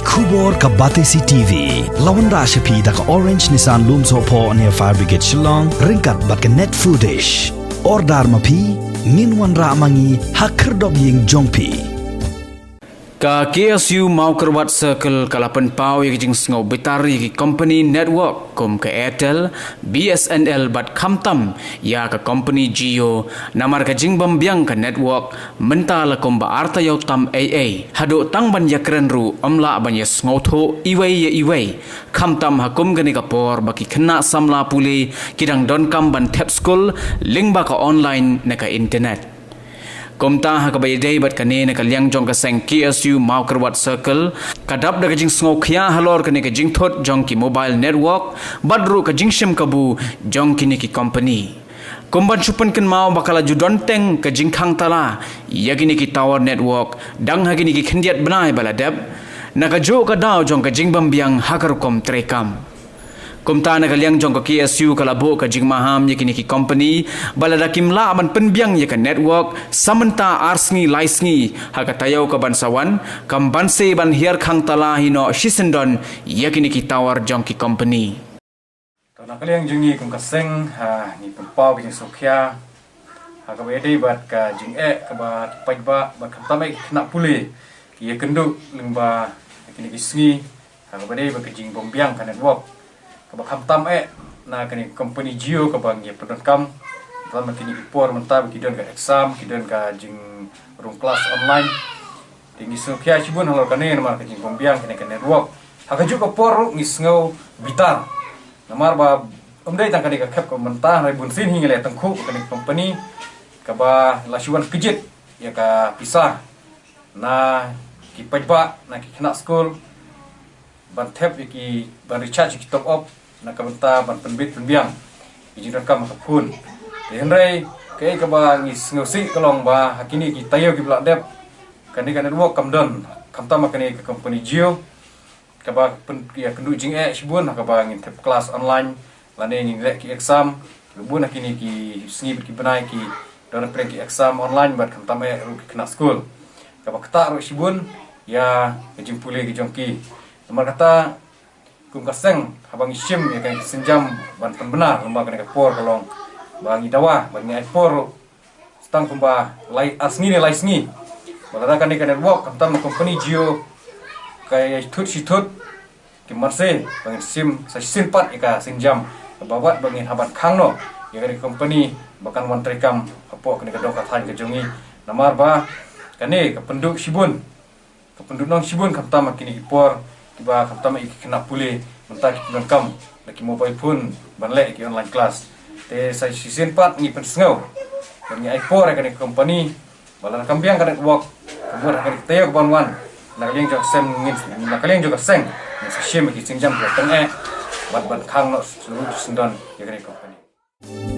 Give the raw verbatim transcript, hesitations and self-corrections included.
Khubor ka Batesi T V la wanrah sha phi da ka Orange Nissan Lumsohphoh near Fire Brigade Shillong, ryngkat bad ka Net Foodish. Order ma phi, ngin wanrah ma ngi ha khyrdop ïing jong phi. Ka K S U Mawkyrwat Circle ka la pynpaw ïa ka jingsngew bitar ïa ki company network kum ka Airtel, B S N L bad khamtam ïa ka company Jio, namar ka jingbymbiang ka network mynta la kumba arta ïew tam ei ei, haduh tang ban ïakren ruh ym lah ban ïasngewthuh iwei ïa iwei, khamtam ha kum kane ka por ba ki khynnah samla pule ki dang donkam ban thep skul lyngba ka online ne ka internet. Kumta ha kaba ïadei bad kane, na ka liang jong ka seng K S U Mawkyrwat Circle ka dap da ka jingsngewkhia halor kane ka jingthut jong ki mobile network bad ruh ka jingshim kabu jong kine ki company. Kum ban shu pynkynmaw ba ka la ju don teng ka jingkhang tala ïa kine ki tower network dang ha kine ki khyndiat bnai ba la dep, na kajuh ka daw jong ka jingbymbiang ha ka rukom treikam. Kumta na ka liang jong ka K S U ka la buh ka jingmaham ïa kine ki company ba lada kim lah ban pynbiang ïa ka network sa mynta ar sngi lai sngi ha ka taïew ka ban sa wan, kam banse ban hiar khang tala hi noh shisyndon ïa kine ki tower jong ki company. To na ka liang jong ngi kum ka seng, ha, ngi pynpaw ka jingsngewkhia ha kaba ïadei bad ka jingeh kaba ki paidbah bad khamtam eh ki khynnah pule ki ïakynduh lyngba kine ki sngi ha kaba ïadei bad ka jingbymbiang ka network kaba khamtam eh na kane ka company Jio kaba ngi pyndonkam. Khamtam kine ki por mynta ba ki don ka exam, ki don ka jingrung klas online. Te ngi sngewkhia shibun halor kane namar ka jingbymbiang kane ka network. Ha kajuh ka por ruh ngi sngew bitar namar ba ym dei tang kane ka khep ka mynta, hynrei bunsien hi ngi la ïatyngkhuh kane ka company kaba la shu wan kjit ïa ka pisa na ki paidbah, na ki khynnah skul ban thep ïa ki, ban recharge ïa ki top up na ka bynta ban pynbit pynbiang ki jingdonkam ha ka phone. Te hynrei kaei kaba ngi sngewsih ka long ba ha kine ki taïew kiba la dep kane ka network kam don, khamtam ha kane ka company Jio kaba pyn-, ïakynduh jingeh shibun ha kaba ngin thep klas online lane ngin leh ki exam. Bun ha kine ki sngi bad ki bnai ki don pyrshah ki exam online bad khamtam eh ruh ki khynnah skul. Kaba ktah ruh shibun ïa ka jingpule ka jong ki. Namar kata kum ka seng haba ngi shim ïa ka sienjam ban pynbna lyngba kane ka por ka long ba ngi dawa, ba ngi ai por ruh tang kumba lai ar sngi ne lai sngi. Ba lada kane ka network khamtam na company Jio ka ïa thut shi thut, ki marse ba ngin shim sa shisien pat ïa ka sienjam kaba wat ba ngin hap ban khang noh ïa kane ka company ba kan wan treikam hapoh kane ka dong ka thaiñ ka jong ngi. Namar ba kane ka pynduh shibun, ka pynduhnong shibun khamtam ha kine ki por kiba khamtam ïa ki khynnah pule mynta ki pyndonkam da ki mobile phone ban leh ïa ki online class. Te sa shisien pat ngi pynsngew ba ngi ai por ïa kane ka company ba lada kam biang ka network ka mut ha kane ka taïew ka ban wan, na ka liang jong ka seng ngin, na ka liang jong ka seng ngin sa shim ïa ki sienjam kiba tyngeh bad ban khang noh shuh shisyndon ïa kane ka company.